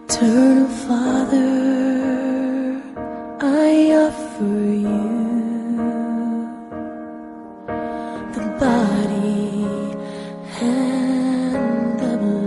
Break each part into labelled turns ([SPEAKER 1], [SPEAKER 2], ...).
[SPEAKER 1] Eternal Father, I offer you the body and the blood.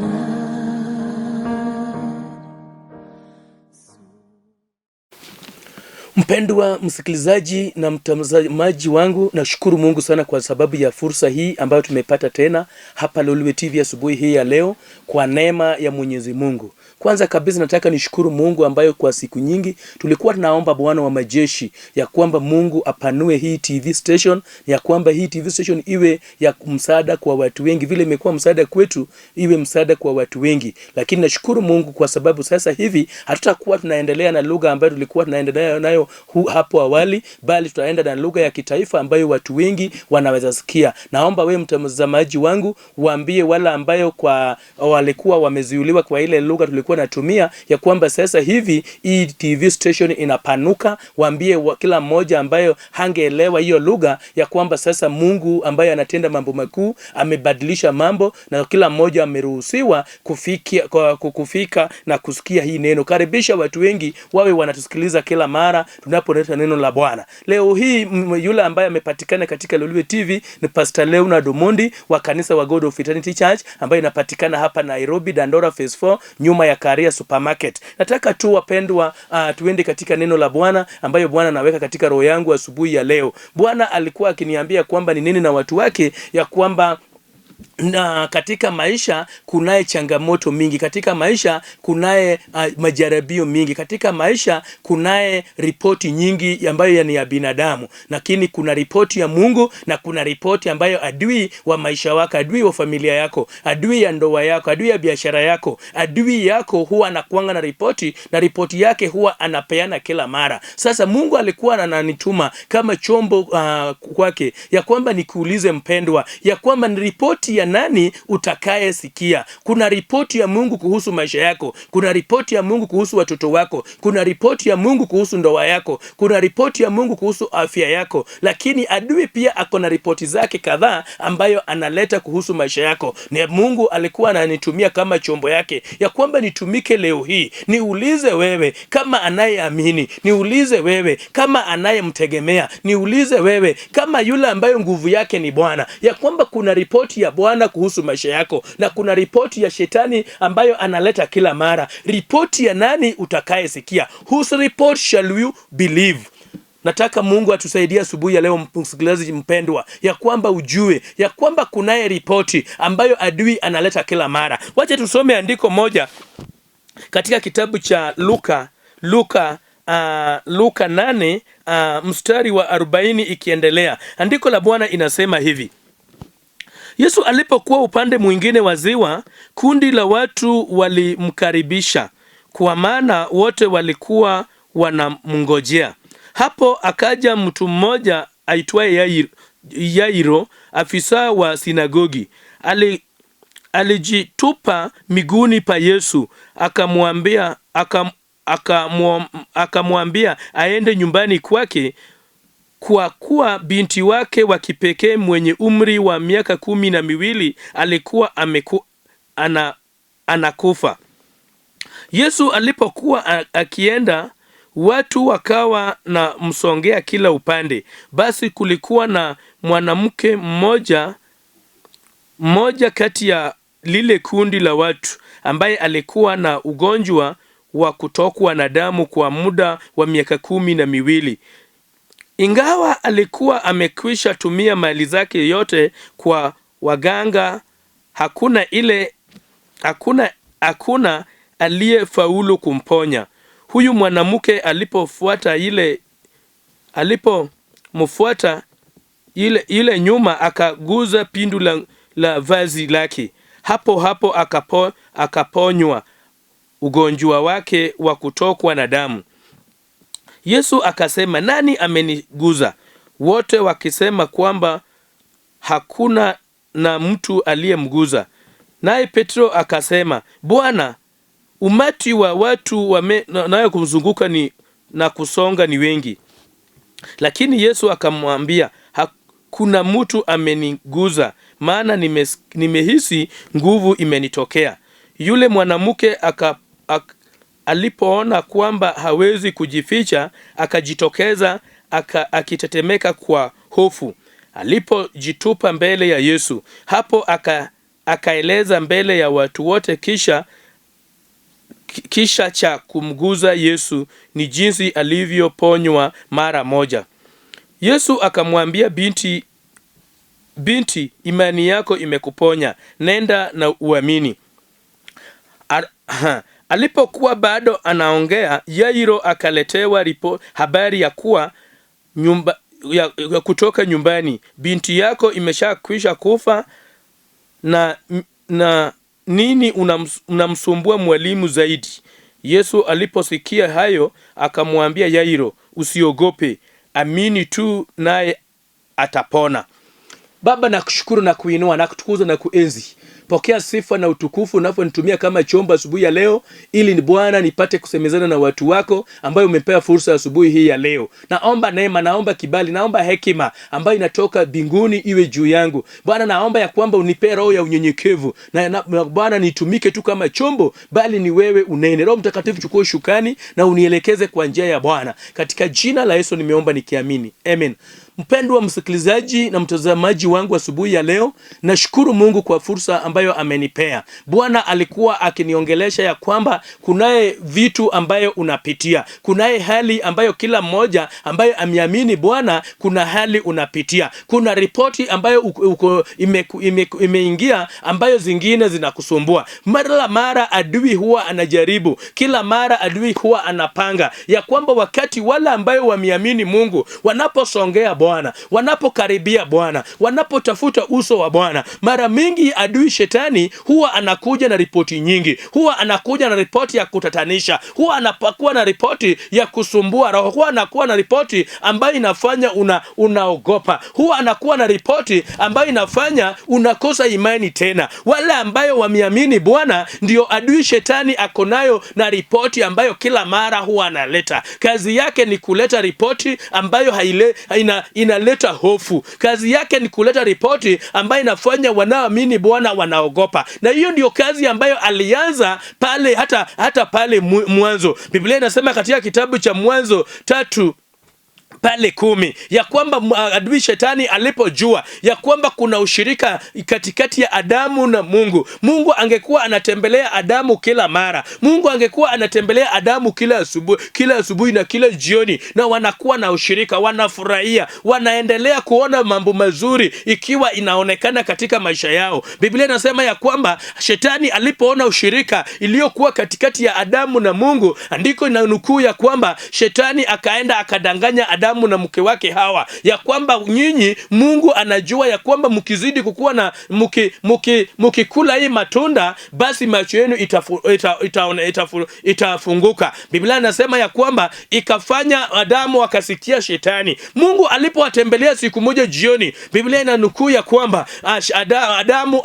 [SPEAKER 2] Mpendwa msikilizaji na mtazamaji wangu, nashukuru Mungu sana kwa sababu ya fursa hii ambayo tumepata tena hapa Lolwe TV asubuhi hii ya leo kwa neema ya Mwenyezi Mungu. Kwanza kabisa nataka nishukuru Mungu ambayo kwa siku nyingi tulikuwa tunaomba Bwana wa majeshi ya kwamba Mungu apanue hii TV station, ya kwamba hii TV station iwe ya msaada kwa watu wengi, vile imekuwa msaada kwetu, iwe msaada kwa watu wengi. Lakini nashukuru Mungu kwa sababu sasa hivi hatutakuwa tunaendelea na lugha ambayo tulikuwa tunaendelea nayo hapo awali, bali tutaenda na lugha ya kitaifa ambayo watu wengi wanaweza sikia. Naomba wewe mtazamaji wangu waambie wale ambayo kwa walikuwa wamezuiliwa kwa ile lugha tulikuwa natumia, ya kwamba sasa hivi hii TV station inapanuka. Waambie kila mmoja ambayo hangeelewa hiyo lugha ya kwamba sasa Mungu ambaye anatenda mambo makuu amebadilisha mambo na kila mmoja ameruhusiwa kufika na kusikia hii neno. Karibisha watu wengi wawe wanatusikiliza kila mara tunapoleta neno la Bwana. Leo hii yule ambaye amepatikana katika Lolwe TV ni Pastor Leonard Omondi wa kanisa wa God of Eternity Church ambayo inapatikana hapa Nairobi, Dandora Phase 4 nyuma ya Karia Supermarket. Nataka tu wapendwa, tuende katika neno la Bwana ambayo Bwana anaweka katika roho yangu asubuhi ya leo. Bwana alikuwa akiniambia kwamba ni nini na watu wake, ya kwamba na katika maisha kunaye changamoto mingi, katika maisha kunaye majaribio mingi, katika maisha kunaye ripoti nyingi ambayo ni ya binadamu, lakini kuna ripoti ya Mungu na kuna ripoti ambayo adui wa maisha wako, adui wa familia yako, adui ya ndoa yako, adui ya biashara yako, adui yako huwa anakuanga na ripoti, na ripoti yake huwa anapeana kila mara. Sasa Mungu alikuwa ananituma kama chombo kwake, ya kwamba nikuulize mpendwa, ya kwamba ni ripoti ya nani utakayesikia. Kuna ripoti ya Mungu kuhusu maisha yako, kuna ripoti ya Mungu kuhusu watoto wako, kuna ripoti ya Mungu kuhusu ndoa yako, kuna ripoti ya Mungu kuhusu afya yako, lakini adui pia ako na ripoti zake kadhaa ambayo analeta kuhusu maisha yako. Ni Mungu alikuwa ananitumia kama chombo yake ya kwamba nitumike leo hii, niulize wewe kama anayeamini, niulize wewe kama anayemtegemea, niulize wewe kama yule ambayo nguvu yake ni Bwana, ya kwamba kuna ripoti ya Bwana kuhusu maisha yako na kuna ripoti ya shetani ambayo analeta kila mara. Ripoti ya nani utakayesikia? Whose report shall you believe? Nataka Mungu atusaidie asubuhi ya leo, msikilizaji mpendwa, ya kwamba ujue ya kwamba kunaye ripoti ambayo adui analeta kila mara. Wacha tusome andiko moja katika kitabu cha Luka 8 mstari wa 40 ikiendelea. Andiko la Bwana inasema hivi: Yesu alipokuwa upande mwingine wa ziwa, kundi la watu walimkaribisha, kwa maana wote walikuwa wanamngojea. Hapo akaja mtu mmoja aitwaye Yairo, afisa wa sinagogi. Alijitupa miguuni pa Yesu, akamwambia aende nyumbani kwake, kwa kuwa binti wake wa kipekee mwenye umri wa miaka 12 alikuwa anakufa. Yesu alipokuwa akienda, watu wakawa na msongea kila upande. Basi kulikuwa na mwanamke mmoja kati ya lile kundi la watu ambaye alikuwa na ugonjwa wa kutokwa na damu kwa muda wa miaka 12. Ingawa alikuwa amekwisha tumia mali zake yote kwa waganga, hakuna aliyefaulu kumponya. Huyu mwanamke alipomfuata ile nyuma, akaguza pindu la vazi lake. Hapo hapo akaponywa ugonjwa wake wa kutokwa na damu. Yesu akasema, nani ameniguza? Wote wakisema kwamba hakuna na mtu aliyemguza. Naye Petro akasema, Bwana, umati wa watu nayo kumzunguka ni na kusonga ni wengi. Lakini Yesu akamwambia, kuna mtu ameniguza, maana nimehisi nguvu imenitokea. Yule mwanamke Alipoona kwamba hawezi kujificha, akajitokeza akitetemeka kwa hofu. Alipojitupa mbele ya Yesu, hapo akaeleza mbele ya watu wote kisha cha kumguza Yesu ni jinsi alivyoponywa mara moja. Yesu akamwambia, binti, binti, imani yako imekuponya, nenda na uamini. Alipokuwa bado anaongea, Yairo akaletewa habari ya kuwa ya kutoka nyumbani, binti yako imeshakwisha kufa, na nini unamsumbua mwalimu zaidi? Yesu aliposikia hayo akamwambia Yairo, usiogope, amini tu, naye atapona. Baba, nakushukuru na kuinua na kutukuza na kuenzi. Pokea sifa na utukufu unaponitumia kama chombo asubuhi ya leo, ili ni Bwana nipate kusemezana na watu wako ambayo umepea fursa asubuhi hii ya leo. Naomba neema, naomba kibali, naomba hekima ambayo inatoka mbinguni iwe juu yangu. Bwana, naomba ya kwamba unipe roho ya unyenyekevu na Bwana nitumike tu kama chombo, bali ni wewe unene. Roho Mtakatifu, chukua ushukani na unielekeze kwa njia ya Bwana. Katika jina la Yesu nimeomba nikiamini, amen. Mpendwa msikilizaji na mtazamaji wangu asubuhi ya leo, nashukuru Mungu kwa fursa ambayo amenipea. Bwana alikuwa akiniongelesha ya kwamba kunaye vitu ambayo unapitia, kunaye hali ambayo kila mmoja ambayo ameamini Bwana, kuna hali unapitia, kuna ripoti ambayo imeingia ambayo zingine zinakusumbua. Mara mara adui huwa anajaribu, kila mara adui huwa anapanga ya kwamba wakati wale ambayo wameamini Mungu wanaposongea Bwana, wanapokaribia Bwana, wanapotafuta uso wa Bwana, mara mingi adui shetani huwa anakuja na ripoti nyingi, huwa anakuja na ripoti ya kutatanisha, huwa anakuwa na ripoti ya kusumbua roho, huwa anakuwa na ripoti ambayo inafanya unaogopa, huwa anakuwa na ripoti ambayo inafanya unakosa imani tena. Wale ambayo wameamini Bwana ndio adui shetani akonayo na ripoti ambayo kila mara huwa analeta. Kazi yake ni kuleta ripoti ambayo inaleta hofu. Kazi yake ni kuleta ripoti ambayo inafanya wanaoamini Bwana wanaogopa. Na hiyo ndio kazi ambayo alianza pale hata pale mwanzo. Biblia inasema katika kitabu cha Mwanzo 3:10 ya kwamba adui shetani alipojua ya kwamba kuna ushirika katikati ya Adamu na Mungu, Mungu angekuwa anatembelea Adamu kila mara, Mungu angekuwa anatembelea Adamu kila asubuhi na kila jioni, na wanakuwa na ushirika, wanafurahia, wanaendelea kuona mambo mazuri ikiwa inaonekana katika maisha yao. Biblia inasema ya kwamba shetani alipoona ushirika iliyokuwa katikati ya Adamu na Mungu, andiko inanukuu ya kwamba shetani akaenda akadanganya Adamu na mke wake Hawa ya kwamba nyinyi, Mungu anajua ya kwamba mkizidi kukua na mkikula hii matunda, basi macho yenu itafunguka. Biblia inasema ya kwamba ikafanya Adamu akasikia shetani. Mungu alipowatembelea siku moja jioni, Biblia inanukuu ya kwamba Adamu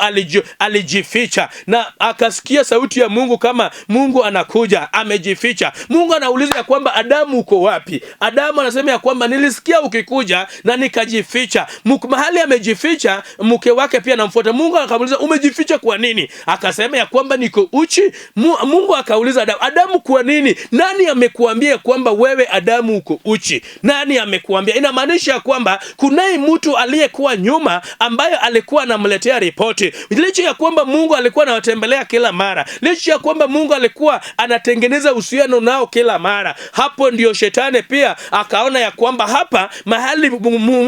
[SPEAKER 2] alijificha na akasikia sauti ya Mungu kama Mungu anakuja, amejificha. Mungu anauliza ya kwamba Adamu uko wapi? Adamu anasema ya kwamba nilisikia ukikuja na nikajificha. Mahali amejificha, mke wake pia anamfuata. Mungu akamuuliza umejificha kwa nini? Akasema ya kwamba niko uchi. Mungu akauliza Adamu, Adamu kwa nini? Nani amekuambia kwamba wewe Adamu uko uchi? Nani amekuambia? Inamaanisha kwamba kunaye mtu aliyekuwa nyuma ambaye alikuwa anamletea ripoti. Licha ya kwamba Mungu alikuwa anawatembelea kila mara, licha ya kwamba Mungu alikuwa anatengeneza uhusiano nao kila mara, hapo ndio shetani pia akaona ya kwamba hapa mahali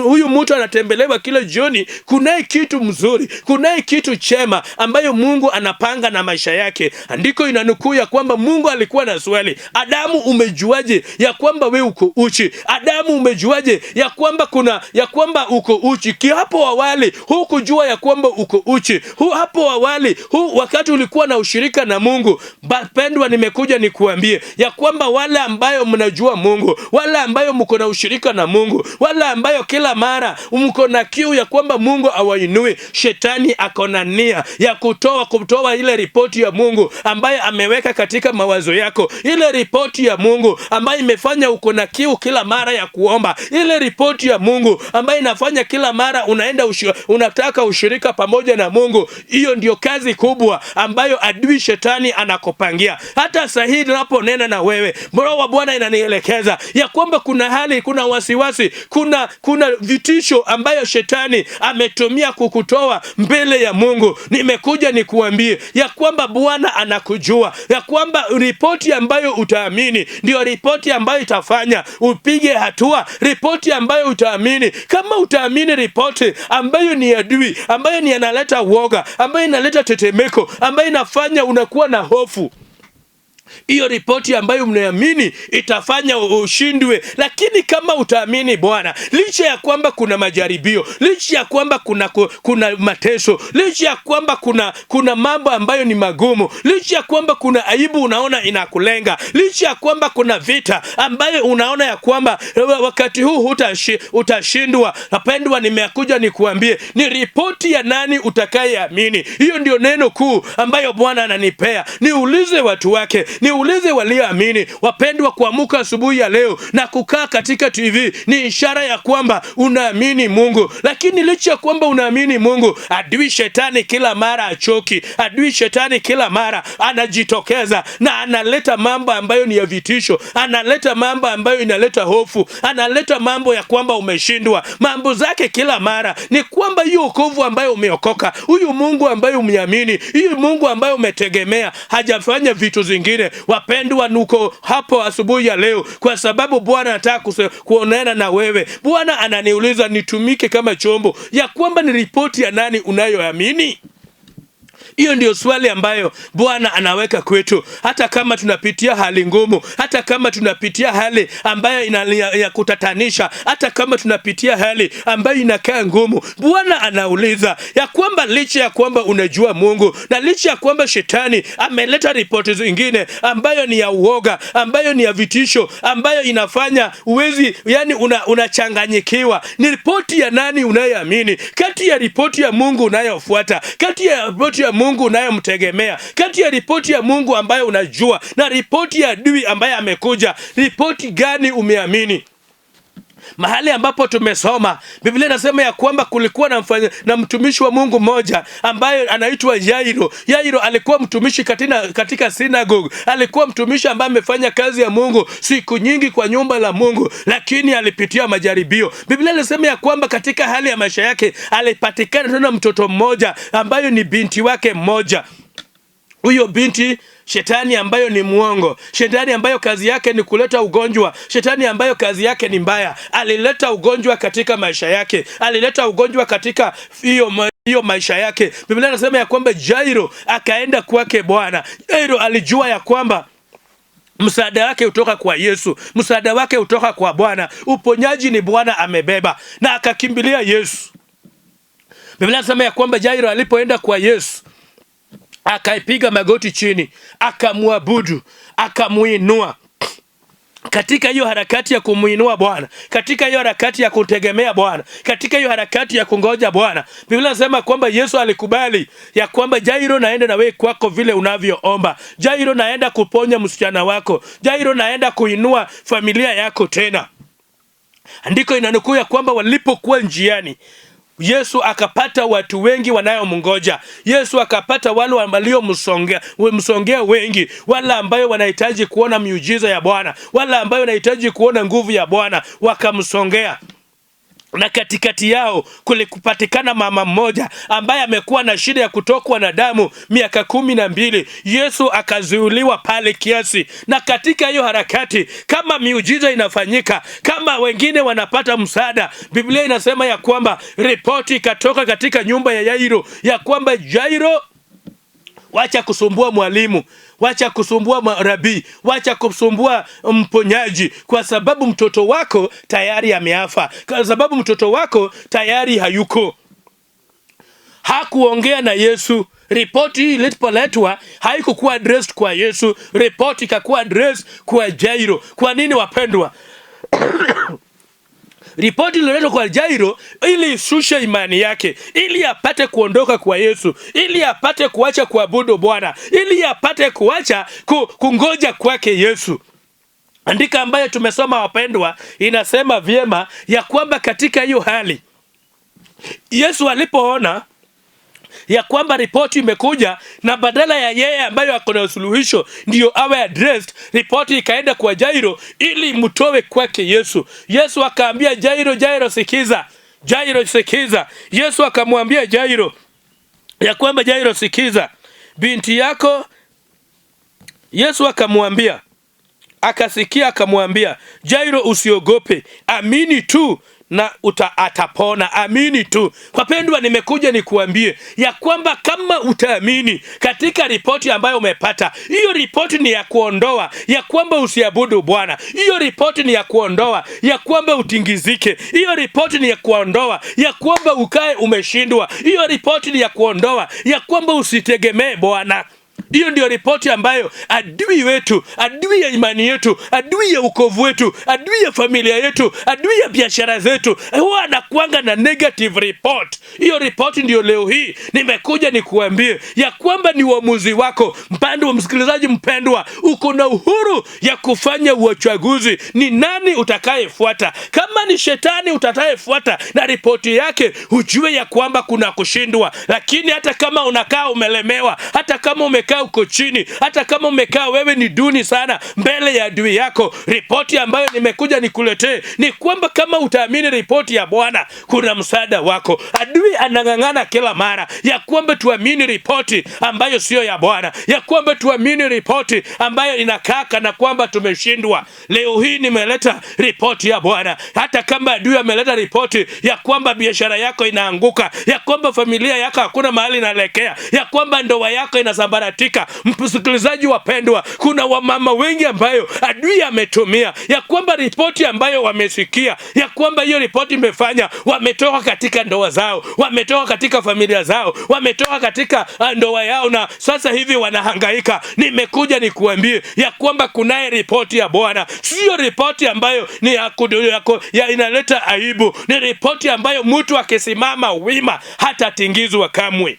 [SPEAKER 2] huyu mtu anatembelewa kila jioni, kunaye kitu mzuri, kunaye kitu chema ambayo Mungu anapanga na maisha yake. Andiko inanukuu ya kwamba Mungu alikuwa na swali, Adamu umejuaje ya kwamba we uko uchi? Adamu umejuaje ya kwamba ya kwamba uko uchi? Hapo awali hukujua ya kwamba uko uchi. Hapo awali wakati ulikuwa na ushirika na Mungu. Pendwa, nimekuja nikuambie ya kwamba wale ambayo mnajua Mungu, wale ambayo mko na ushirika ushirika na Mungu, wale ambayo kila mara mko na kiu ya kwamba Mungu awainue, shetani ako na nia ya kutoa ile ripoti ya Mungu ambayo ameweka katika mawazo yako, ile ripoti ya Mungu ambayo imefanya uko na kiu kila mara ya kuomba, ile ripoti ya Mungu ambayo inafanya kila mara unaenda unataka ushirika pamoja na Mungu. Hiyo ndio kazi kubwa ambayo adui shetani anakupangia. Hata saa hii tunaponena na wewe, Roho wa Bwana inanielekeza ya kwamba kuna hali, kuna wasiwasi, kuna vitisho ambayo shetani ametumia kukutoa mbele ya Mungu. Nimekuja nikuambie ya kwamba Bwana anakujua, ya kwamba ripoti ambayo utaamini ndio ripoti ambayo itafanya upige hatua, ripoti ambayo utaamini. Kama utaamini ripoti ambayo ni adui, ambayo ni analeta uoga, ambayo inaleta tetemeko, ambayo inafanya unakuwa na hofu, hiyo ripoti ambayo mnaamini itafanya ushindwe. Lakini kama utaamini Bwana, licha ya kwamba kuna majaribio, licha ya kwamba kuna mateso, licha ya kwamba kuna mambo ambayo ni magumu, licha ya kwamba kuna aibu unaona inakulenga, licha ya kwamba kuna vita ambayo unaona ya kwamba wakati huu utashindwa, napendwa, nimekuja nikuambie ni ripoti ya nani utakayeamini. Hiyo ndio neno kuu ambayo Bwana ananipea. Niulize watu wake, niulize walioamini. Wapendwa, kuamuka asubuhi ya leo na kukaa katika TV ni ishara ya kwamba unaamini Mungu. Lakini licha ya kwamba unaamini Mungu, adui shetani kila mara achoki. Adui shetani kila mara anajitokeza na analeta mambo ambayo ni ya vitisho, analeta mambo ambayo inaleta hofu, analeta mambo ya kwamba umeshindwa. Mambo zake kila mara ni kwamba hiyo wokovu ambayo umeokoka, huyu Mungu ambaye umeamini, huyu Mungu ambaye umetegemea, hajafanya vitu zingine. Wapendwa, nuko hapo asubuhi ya leo kwa sababu Bwana anataka kuonana na wewe. Bwana ananiuliza nitumike kama chombo ya kwamba ni ripoti ya nani unayoamini. Hiyo ndio swali ambayo Bwana anaweka kwetu. Hata kama tunapitia hali ngumu, hata kama tunapitia hali ambayo ya kutatanisha, hata kama tunapitia hali ambayo inakaa ngumu, Bwana anauliza ya kwamba licha ya kwamba unajua Mungu na licha ya kwamba shetani ameleta ripoti zingine ambayo ni ya uoga, ambayo ni ya vitisho, ambayo inafanya uwezi, yani unachanganyikiwa, ni ripoti ya nani unayoamini? Kati ya ripoti ya Mungu unayofuata, kati ya ripoti ya Mungu unayomtegemea, kati ya ripoti ya Mungu ambayo unajua na ripoti ya adui ambaye amekuja, ripoti gani umeamini? Mahali ambapo tumesoma Biblia inasema ya kwamba kulikuwa na mtumishi wa Mungu mmoja ambaye anaitwa Yairo. Yairo alikuwa mtumishi katika synagogue. Alikuwa mtumishi ambaye amefanya kazi ya Mungu siku nyingi kwa nyumba la Mungu, lakini alipitia majaribio. Biblia inasema ya kwamba katika hali ya maisha yake alipatikana tena mtoto mmoja ambayo ni binti wake mmoja. Huyo binti, shetani ambayo ni muongo, shetani ambayo kazi yake ni kuleta ugonjwa, shetani ambayo kazi yake ni mbaya, alileta ugonjwa katika maisha yake, alileta ugonjwa katika hiyo maisha yake. Biblia inasema ya kwamba Jairo akaenda kwake Bwana. Jairo alijua ya kwamba msaada wake hutoka kwa Yesu, msaada wake hutoka kwa Bwana, uponyaji ni Bwana amebeba, na akakimbilia Yesu. Biblia inasema ya kwamba Jairo alipoenda kwa Yesu akaipiga magoti chini, akamwabudu, akamuinua. Katika hiyo harakati ya kumuinua Bwana, katika hiyo harakati ya kutegemea Bwana, katika hiyo harakati ya kungoja Bwana, Biblia inasema kwamba Yesu alikubali ya kwamba Jairo, naenda na wewe kwako vile unavyoomba. Jairo, naenda kuponya msichana wako. Jairo, naenda kuinua familia yako tena. Andiko inanukuu ya kwamba walipokuwa njiani, Yesu akapata watu wengi wanayomngoja. Yesu akapata wale waliomsongea wengi, wale ambayo wanahitaji kuona miujiza ya Bwana, wale ambayo wanahitaji kuona nguvu ya Bwana, wakamsongea. Na katikati yao kulikupatikana mama mmoja ambaye amekuwa na shida ya kutokwa na damu miaka 12. Yesu akazuiliwa pale kiasi. Na katika hiyo harakati, kama miujiza inafanyika, kama wengine wanapata msaada, Biblia inasema ya kwamba ripoti ikatoka katika nyumba ya Yairo ya kwamba Jairo, wacha kusumbua mwalimu, wacha kusumbua rabii, wacha kusumbua mponyaji, kwa sababu mtoto wako tayari ameafa, kwa sababu mtoto wako tayari hayuko. Hakuongea na Yesu. Ripoti hii ilipoletwa haikukuwa addressed kwa Yesu, ripoti ikakuwa addressed kwa Jairo. Kwa nini wapendwa? Ripoti ililetwa kwa Jairo ili ishushe imani yake, ili apate kuondoka kwa Yesu, ili apate kuacha kuabudu Bwana, ili apate kuacha kungoja kwake Yesu. Andika ambayo tumesoma wapendwa, inasema vyema ya kwamba katika hiyo hali Yesu alipoona ya kwamba ripoti imekuja na badala ya yeye ambayo ako na suluhisho ndiyo awe addressed, ripoti ikaenda kwa Jairo ili mtoe kwake Yesu. Yesu akaambia Jairo, Jairo sikiza, Jairo sikiza. Yesu akamwambia Jairo ya kwamba Jairo sikiza, binti yako. Yesu akamwambia, akasikia, akamwambia Jairo, usiogope, amini tu na atapona. Amini tu. Wapendwa, nimekuja nikuambie ya kwamba kama utaamini katika ripoti ambayo umepata, hiyo ripoti ni ya kuondoa ya kwamba usiabudu Bwana, hiyo ripoti ni ya kuondoa ya kwamba utingizike, hiyo ripoti ni ya kuondoa ya kwamba ukae umeshindwa, hiyo ripoti ni ya kuondoa ya kwamba usitegemee Bwana. Hiyo ndio ripoti ambayo adui wetu, adui ya imani yetu, adui ya ukovu wetu, adui ya familia yetu, adui ya biashara zetu huwa anakuanga na negative report. Hiyo ripoti ndio leo hii nimekuja nikuambie ya kwamba ni uamuzi wako, mpendwa msikilizaji mpendwa, uko na uhuru ya kufanya uchaguzi, ni nani utakayefuata. Kama ni shetani utakayefuata na ripoti yake, ujue ya kwamba kuna kushindwa. Lakini hata kama unakaa umelemewa, hata kama umekaa uko chini, hata kama umekaa wewe ni duni sana mbele ya adui yako, ripoti ambayo nimekuja nikuletee ni kwamba kama utaamini ripoti ya Bwana, kuna msaada wako. Adui anang'ang'ana kila mara ya kwamba tuamini ripoti ambayo siyo ya Bwana, ya kwamba tuamini ripoti ambayo inakaa kana kwamba tumeshindwa. Leo hii nimeleta ripoti ya Bwana. Hata kama adui ameleta ripoti ya kwamba biashara yako inaanguka, ya kwamba familia yako hakuna mahali inaelekea, ya kwamba ndoa yako inasambaratika, msikilizaji wapendwa, kuna wamama wengi ambayo adui ametumia ya kwamba ripoti ambayo wamesikia ya kwamba hiyo ripoti imefanya wametoka katika ndoa zao, wametoka katika familia zao, wametoka katika ndoa yao na sasa hivi wanahangaika. Nimekuja nikuambie ya kwamba kunaye ripoti ya Bwana, sio ripoti ambayo ni ya inaleta aibu, ni ripoti ambayo mtu akisimama wima hatatingizwa kamwe.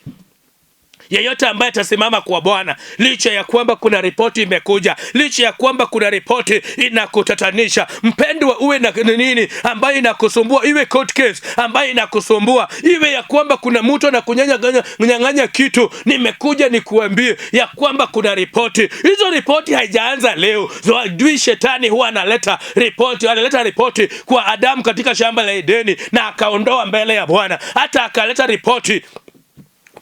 [SPEAKER 2] Yeyote ambaye atasimama kwa Bwana, licha ya kwamba kuna ripoti imekuja, licha ya kwamba kuna ripoti inakutatanisha, mpendwa, uwe na nini ambayo inakusumbua, iwe court case ambayo inakusumbua, iwe ya kwamba kuna mtu anakunyang'anya kitu, nimekuja nikuambie ya kwamba kuna ripoti. Hizo ripoti haijaanza leo. Adui shetani huwa analeta ripoti, analeta ripoti kwa Adamu katika shamba la Edeni na akaondoa mbele ya Bwana, hata akaleta ripoti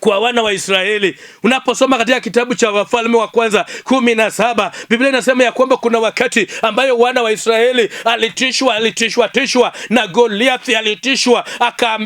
[SPEAKER 2] kwa wana wa Israeli. Unaposoma katika kitabu cha Wafalme wa Kwanza 17, Biblia inasema ya kwamba kuna wakati ambayo wana wa Israeli alitishwa na Goliathi, alitishwa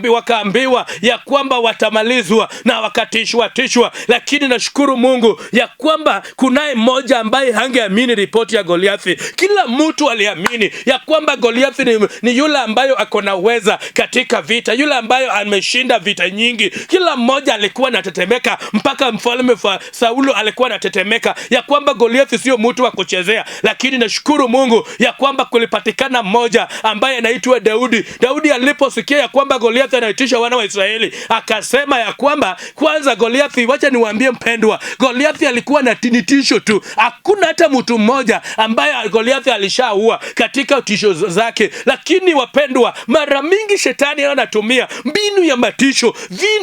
[SPEAKER 2] wakaambiwa ya kwamba watamalizwa na wakatishwa tishwa, lakini nashukuru Mungu ya kwamba kunaye mmoja ambaye hangeamini ripoti ya Goliathi. Kila mtu aliamini ya kwamba Goliathi ni yule ambayo ako na uweza katika vita, yule ambayo ameshinda vita nyingi. Kila mmoja alikuwa anatetemeka, mpaka mfalme Saulo alikuwa anatetemeka ya kwamba Goliathi sio mtu wa kuchezea. Lakini nashukuru Mungu ya kwamba kulipatikana mmoja ambaye anaitwa Daudi. Daudi aliposikia ya kwamba Goliathi anaitisha wana wa Israeli, akasema ya kwamba kwanza Goliathi, wacha niwaambie mpendwa, Goliathi alikuwa na tisho tu. Hakuna hata mtu mmoja ambaye Goliathi alishaua katika tisho zake. Lakini wapendwa, mara mingi shetani anatumia mbinu ya matisho,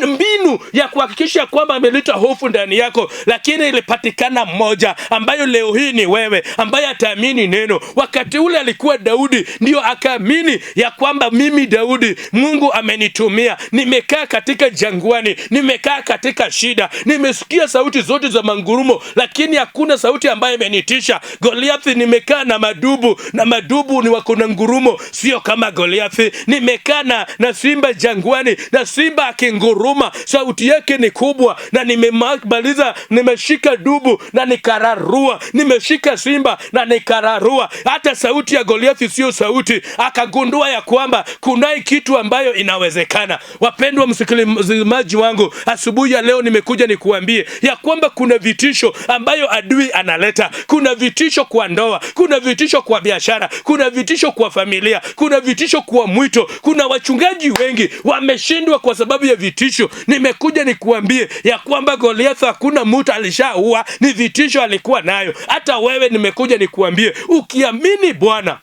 [SPEAKER 2] mbinu ya kuhakikisha kwamba ameleta hofu ndani yako. Lakini ilipatikana mmoja ambayo leo hii ni wewe, ambaye ataamini neno. Wakati ule alikuwa Daudi, ndio akaamini ya kwamba mimi Daudi, Mungu amenitumia, nimekaa katika jangwani, nimekaa katika shida, nimesikia sauti zote za mangurumo, lakini hakuna sauti ambayo imenitisha. Goliathi, nimekaa na madubu, na madubu ni wako na ngurumo, sio kama Goliathi. Nimekaa na simba jangwani, na simba akinguruma sauti yake ni ni kubwa, na nimemaliza, nimeshika dubu na nikararua, nimeshika simba na nikararua. Hata sauti ya Goliathi sio sauti. Akagundua ya kwamba kunai kitu ambayo inawezekana. Wapendwa msikilizaji wangu, asubuhi ya leo nimekuja nikuambie ya kwamba kuna vitisho ambayo adui analeta. Kuna vitisho kwa ndoa, kuna vitisho kwa biashara, kuna vitisho kwa familia, kuna vitisho kwa mwito. Kuna wachungaji wengi wameshindwa kwa sababu ya vitisho. Nimekuja nikuambie ya kwamba Goliath hakuna mtu alishaua, ni vitisho alikuwa nayo. Hata wewe nimekuja nikuambie, ukiamini Bwana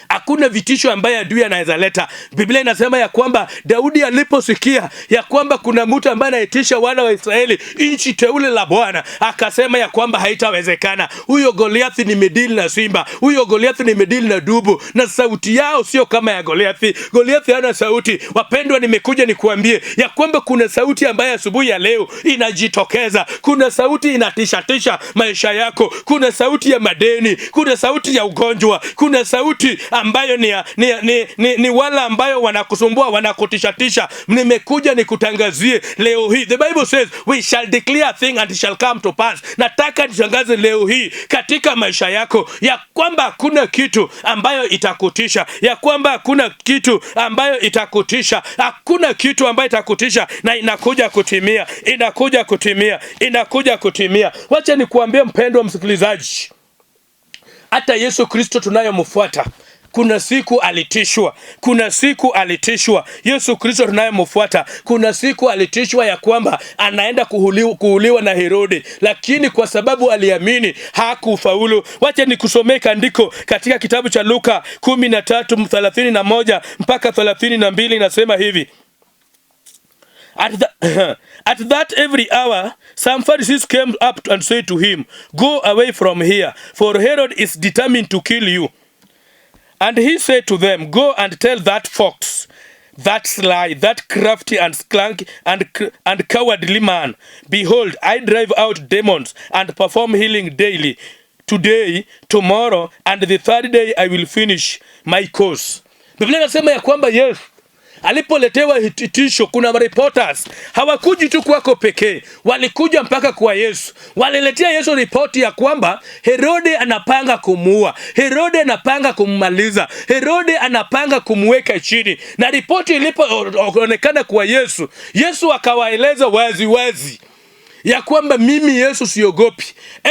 [SPEAKER 2] hakuna vitisho ambaye adui anaweza leta. Biblia inasema ya kwamba Daudi aliposikia ya kwamba kuna mtu ambaye anaitisha wana wa Israeli nchi teule la Bwana, akasema ya kwamba haitawezekana. Huyo Goliathi nimedili na simba, huyo Goliathi nimedili na dubu, na sauti yao sio kama ya Goliathi. Goliathi hana sauti. Wapendwa, nimekuja nikuambie ya kwamba kuna sauti ambaye asubuhi ya leo inajitokeza. Kuna sauti inatishatisha maisha yako, kuna sauti ya madeni, kuna sauti ya ugonjwa, kuna sauti ambayo ni wale ambayo wanakusumbua, wanakutishatisha. Nimekuja nikutangazie leo hii, the Bible says we shall declare a thing and it shall come to pass. Nataka nitangaze leo hii katika maisha yako ya kwamba hakuna kitu ambayo itakutisha, ya kwamba hakuna kitu ambayo itakutisha, hakuna kitu ambayo itakutisha, na inakuja kutimia, inakuja kutimia, inakuja kutimia. Wacha nikuambie mpendwa msikilizaji, hata Yesu Kristo tunayomfuata kuna siku alitishwa, kuna siku alitishwa. Yesu Kristo tunayemfuata, kuna siku alitishwa ya kwamba anaenda kuuliwa na Herode, lakini kwa sababu aliamini hakufaulu. Wacha nikusomee andiko katika kitabu cha Luka 13:31 mpaka 32, inasema hivi: At that very hour, some Pharisees came up and said to him, "Go away from here, for Herod is determined to kill you." And he said to them, "Go and tell that fox, that sly, that crafty and clank and cowardly man, behold, I drive out demons and perform healing daily. Today, tomorrow, and the third day I will finish my course." Biblia inasema ya kwamba Yesu alipoletewa hitisho, kuna reporters hawakuji tu kwako pekee, walikuja mpaka kwa Yesu. Waliletea Yesu ripoti ya kwamba Herode anapanga kumuua, Herode anapanga kummaliza, Herode anapanga kumweka chini. Na ripoti ilipoonekana kwa Yesu, Yesu akawaeleza wazi wazi ya kwamba mimi Yesu siogopi.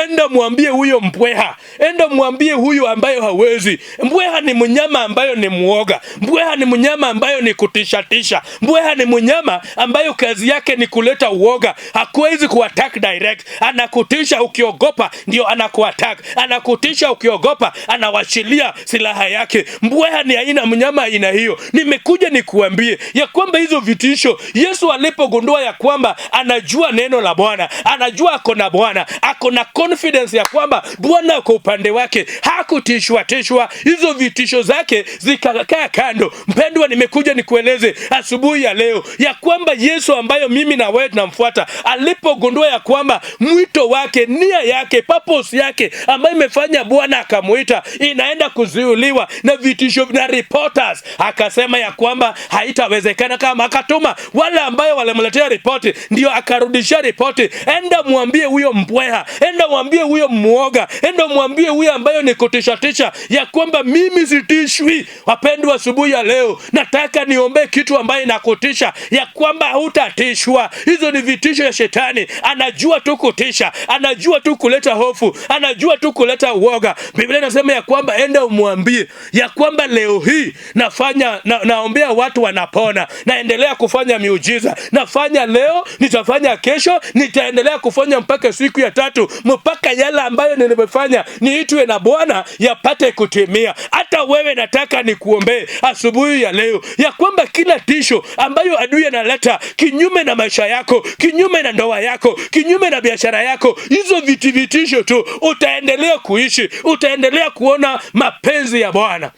[SPEAKER 2] Enda mwambie huyo mbweha, enda mwambie huyo ambayo hawezi. Mbweha ni mnyama ambayo ni muoga, mbweha ni mnyama ambayo ni kutishatisha, mbweha ni mnyama ambayo kazi yake ni kuleta uoga. Hakuwezi kuattack direct, anakutisha ukiogopa, ndio anakuattack, anakutisha ukiogopa, anawachilia silaha yake. Mbweha ni aina mnyama aina hiyo. Nimekuja nikuambie ya kwamba hizo vitisho, Yesu alipogundua ya kwamba anajua neno la Bwana, anajua ako na Bwana, ako na confidence ya kwamba Bwana ako upande wake, hakutishwa tishwa, hizo vitisho zake zikakaa kando. Mpendwa, nimekuja nikueleze asubuhi ya leo ya kwamba Yesu ambayo mimi na wewe tunamfuata, alipogundua ya kwamba mwito wake, nia yake, purpose yake ambayo imefanya Bwana akamuita inaenda kuzuiliwa na vitisho na reporters, akasema ya kwamba haitawezekana. Kama akatuma wale ambayo walimletea ripoti, ndio akarudisha ripoti, enda mwambie huyo mbweha, enda mwambie huyo muoga, enda mwambie huyo ambayo ni kutishatisha ya kwamba mimi sitishwi. Wapendwa, asubuhi ya leo nataka niombee kitu ambayo inakutisha ya kwamba hutatishwa. Hizo ni vitisho ya shetani, anajua tu kutisha, anajua tu kuleta hofu, anajua tu kuleta uoga. Biblia inasema ya kwamba enda umwambie ya kwamba leo hii nafanya naombea watu wanapona, naendelea kufanya miujiza, nafanya leo, nitafanya kesho, nitaendelea kufanya mpaka siku ya tatu, mpaka yale ambayo nilimefanya niitwe na Bwana yapate kutimia. Hata wewe nataka nikuombee asubuhi ya leo ya kwamba kila tisho ambayo adui analeta kinyume na maisha yako, kinyume na ndoa yako, kinyume na biashara yako, hizo vitisho tu, utaendelea kuishi, utaendelea kuona mapenzi ya Bwana.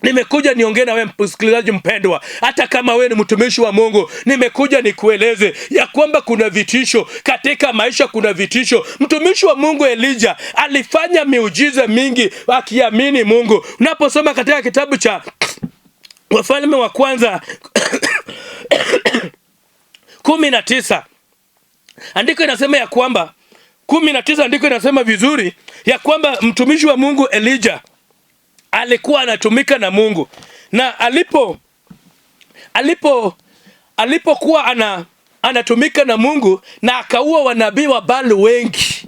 [SPEAKER 2] Nimekuja niongee na wewe msikilizaji mpendwa, hata kama wewe ni mtumishi wa Mungu, nimekuja nikueleze ya kwamba kuna vitisho katika maisha, kuna vitisho. Mtumishi wa Mungu Elijah alifanya miujiza mingi akiamini Mungu. Unaposoma katika kitabu cha Wafalme wa Kwanza 19, andiko inasema ya kwamba, 19, andiko inasema vizuri ya kwamba mtumishi wa Mungu Elijah alikuwa anatumika na Mungu, na alipokuwa anatumika na Mungu na akaua wanabii wa Baal wengi,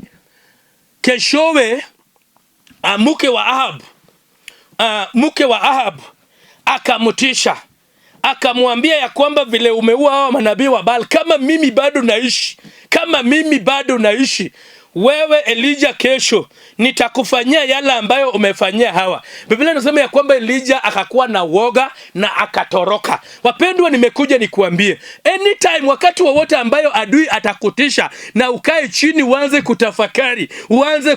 [SPEAKER 2] keshowe mke wa Ahab akamtisha, akamwambia ya kwamba vile umeua hawa manabii wa Baal, kama mimi bado naishi, kama mimi bado naishi, wewe Elijah, kesho nitakufanyia yale ambayo umefanyia hawa. Biblia inasema ya kwamba Elijah akakuwa na woga na akatoroka. Wapendwa, nimekuja nikuambie, anytime, wakati wowote ambayo adui atakutisha na ukae chini uanze kutafakari, uanze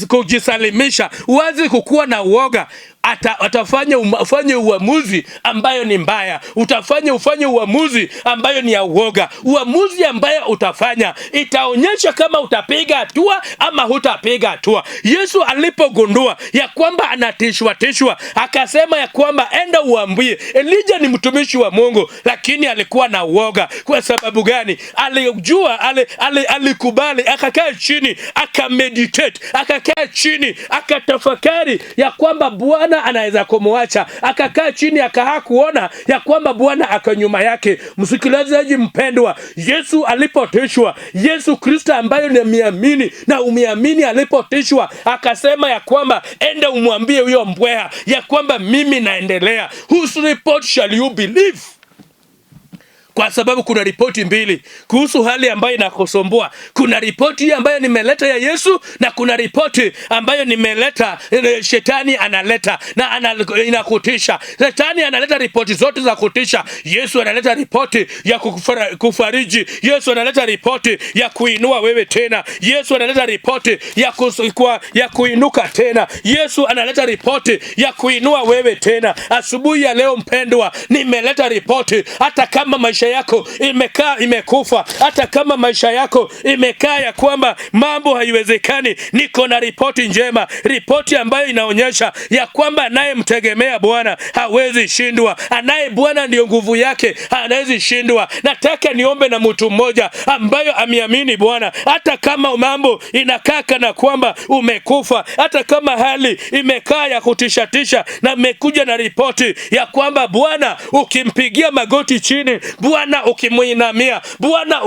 [SPEAKER 2] kujisalimisha, uanze kukuwa na woga, atafanya ufanye uamuzi ambayo ni mbaya, utafanya ufanye uamuzi ambayo ni ya uoga. Uamuzi ambayo utafanya itaonyesha kama utapiga hatua ama hutapiga hatua. Yesu alipogundua ya kwamba anatishwa tishwa, akasema ya kwamba enda uambie. Elijah ni mtumishi wa Mungu, lakini alikuwa na uoga. Kwa sababu gani? Alijua, alikubali, akakaa chini, akameditate, akakaa chini, akatafakari ya kwamba Bwana anaweza kumwacha. Akakaa chini akahaa kuona ya kwamba Bwana ako nyuma yake. Msikilizaji mpendwa, Yesu alipotishwa, Yesu Kristo ambayo nimeamini na umeamini, alipotishwa akasema ya kwamba enda umwambie huyo mbweha ya kwamba mimi naendelea. Whose report shall you believe? Kwa sababu kuna ripoti mbili kuhusu hali ambayo inakusumbua. Kuna ripoti ambayo nimeleta ya Yesu na kuna ripoti ambayo nimeleta shetani analeta na inakutisha. Shetani analeta ripoti zote za kutisha. Yesu analeta ripoti ya kufariji. Yesu analeta ripoti ya kuinua wewe tena. Yesu analeta ripoti ya kuinuka tena. Yesu analeta ripoti ya kuinua wewe tena. Asubuhi ya leo mpendwa, nimeleta ripoti, hata kama maisha yako imekaa imekufa, hata kama maisha yako imekaa ya kwamba mambo haiwezekani, niko na ripoti njema, ripoti ambayo inaonyesha ya kwamba anayemtegemea Bwana hawezi shindwa, anaye Bwana ndio nguvu yake, hawezi shindwa. Nataka niombe na mtu mmoja ambayo ameamini Bwana, hata kama mambo inakaa kana kwamba umekufa, hata kama hali imekaa ya kutishatisha, na mmekuja na ripoti ya kwamba Bwana ukimpigia magoti chini, Bwana ukimuinamia, Bwana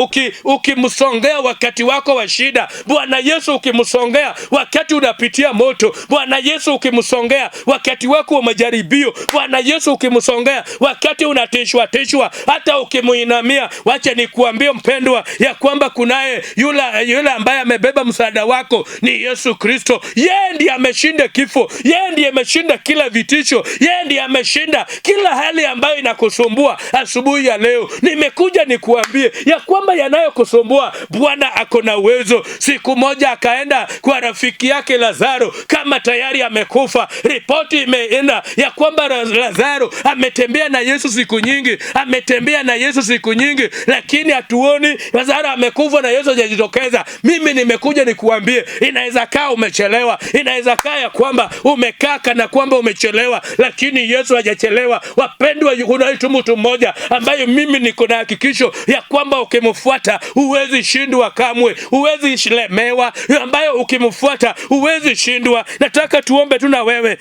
[SPEAKER 2] ukimsongea wakati wako wa shida, Bwana Yesu ukimsongea wakati unapitia moto, Bwana Yesu ukimsongea wakati wako wa majaribio, Bwana Yesu ukimsongea wakati unatishwa tishwa, hata ukimuinamia, wacha nikuambie mpendwa, ya kwamba kunaye yule yule ambaye amebeba msaada wako ni Yesu Kristo. Yeye ndiye ameshinda kifo, yeye ndiye ameshinda kila vitisho, yeye ndiye ameshinda kila hali ambayo inakusumbua. Asubuhi ya leo nimekuja nikuambie ya kwamba yanayokusumbua, Bwana ako na uwezo. Siku moja akaenda kwa rafiki yake Lazaro kama tayari amekufa. Ripoti imeenda ya kwamba Lazaro ametembea na Yesu siku nyingi, ametembea na Yesu siku nyingi, lakini hatuoni Lazaro amekufa na Yesu hajajitokeza. Mimi nimekuja nikuambie, inaweza kaa umechelewa, inaweza kaa ya kwamba umekaa kana kwamba umechelewa, lakini Yesu hajachelewa. Wapendwa, kuna tu mtu mmoja ambaye mimi niko na hakikisho ya kwamba ukimfuata huwezi shindwa kamwe, huwezi lemewa, ambayo ukimfuata huwezi shindwa. Nataka tuombe tu na wewe.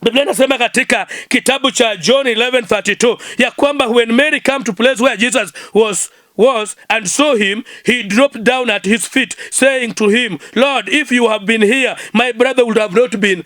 [SPEAKER 2] Biblia inasema katika kitabu cha John 11:32 ya kwamba when Mary came to place where Jesus was and saw him, he dropped down at his feet, saying to him, "Lord, if you have been here, my brother would have not been,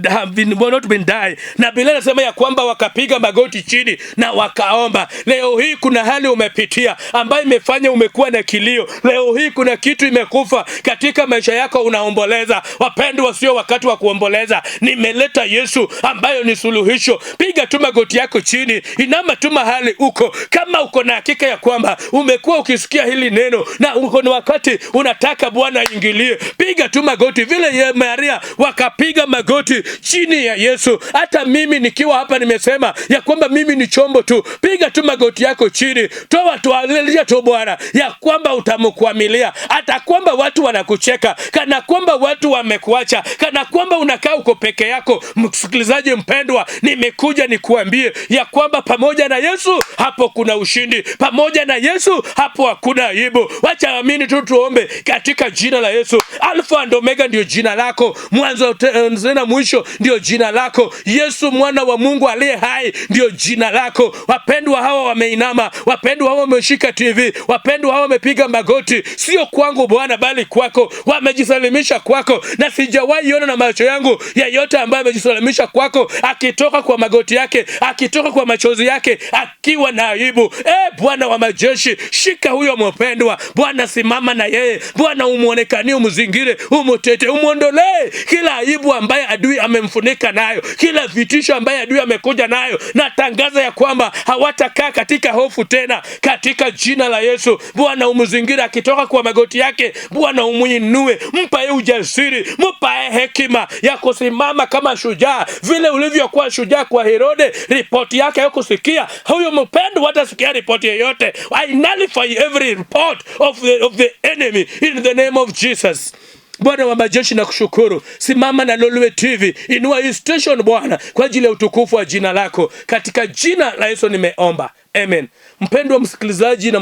[SPEAKER 2] have been, not been die." Na Biblia inasema ya kwamba wakapiga magoti chini na wakaomba. Leo hii kuna hali umepitia ambayo imefanya umekuwa na kilio. Leo hii kuna kitu imekufa katika maisha yako, unaomboleza. Wapendwa, sio wakati wa kuomboleza. Nimeleta Yesu ambayo ni suluhisho. Piga tu magoti yako chini, inama tu mahali uko, kama uko na hakika ya kwamba umekuwa ukisikia hili neno na uko ni wakati unataka Bwana aingilie, piga tu magoti vile ye Maria. waliinamia wakapiga magoti chini ya Yesu. Hata mimi nikiwa hapa nimesema ya kwamba mimi ni chombo tu. Piga tu magoti yako chini, toa tualilia tu Bwana ya kwamba utamkwamilia, hata kwamba watu wanakucheka, kana kwamba watu wamekuacha, kana kwamba unakaa uko peke yako. Msikilizaji mpendwa, nimekuja nikuambie ya kwamba pamoja na Yesu hapo kuna ushindi, pamoja na Yesu hapo hakuna aibu. Wacha amini tu, tuombe katika jina la Yesu. Alfa and Omega ndio jina lako, mwanzo tena mwisho ndio jina lako. Yesu mwana wa Mungu aliye hai ndio jina lako. Wapendwa hawa wameinama, wapendwa hawa wameshika TV, wapendwa hawa wamepiga magoti, sio kwangu Bwana, bali kwako. Wamejisalimisha kwako, na sijawahi ona na macho yangu yeyote ambaye amejisalimisha kwako akitoka kwa magoti yake, akitoka kwa machozi yake, akiwa na aibu. Bwana wa majeshi, shika huyo mpendwa Bwana, simama na yeye Bwana, umuonekanie, umzingire, umutete, umuondolee kila aibu ambaye adui amemfunika nayo, kila vitisho ambaye adui amekuja nayo. Natangaza ya kwamba hawatakaa katika hofu tena, katika jina la Yesu. Bwana umzingire akitoka kwa magoti yake, Bwana umuinue, mpa ujasiri, mpa hekima ya kusimama kama shujaa, vile ulivyokuwa shujaa kwa Herode. Ripoti yake hakusikia huyo mpendwa, hatasikia ripoti yoyote. I nullify every report of the enemy in the name of Jesus. Bwana wa majeshi, nakushukuru. Simama na Lolwe TV, inua hii station Bwana, kwa ajili ya utukufu wa jina lako. Katika jina la Yesu nimeomba, amen. Mpendwa msikilizaji na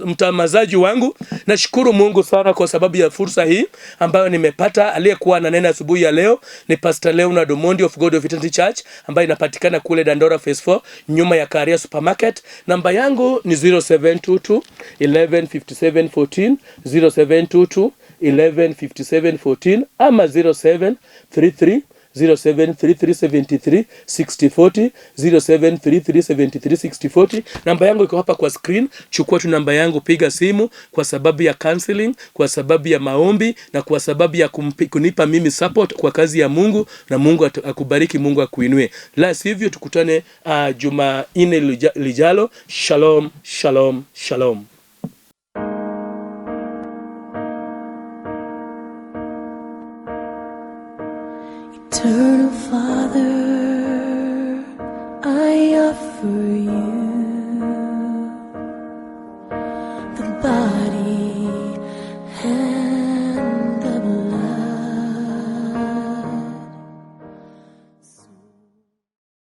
[SPEAKER 2] mtazamaji wangu, nashukuru Mungu sana kwa sababu ya fursa hii ambayo nimepata. Aliyekuwa ananena asubuhi ya leo ni Pastor Leonard Omondi of God of Eternity Church ambayo inapatikana kule Dandora Phase 4 nyuma ya Karia Supermarket. Namba yangu ni 0722 11 57 14, 0722 11 57 14 ama 0733 073373 6040, 073373 6040. Namba yangu iko hapa kwa screen. Chukua tu namba yangu, piga simu kwa sababu ya counseling, kwa sababu ya maombi na kwa sababu ya kunipa mimi support kwa kazi ya Mungu, na Mungu akubariki, Mungu akuinue. La sivyo tukutane Jumanne lijalo. Shalom, shalom, shalom.
[SPEAKER 1] Eternal Father, I offer you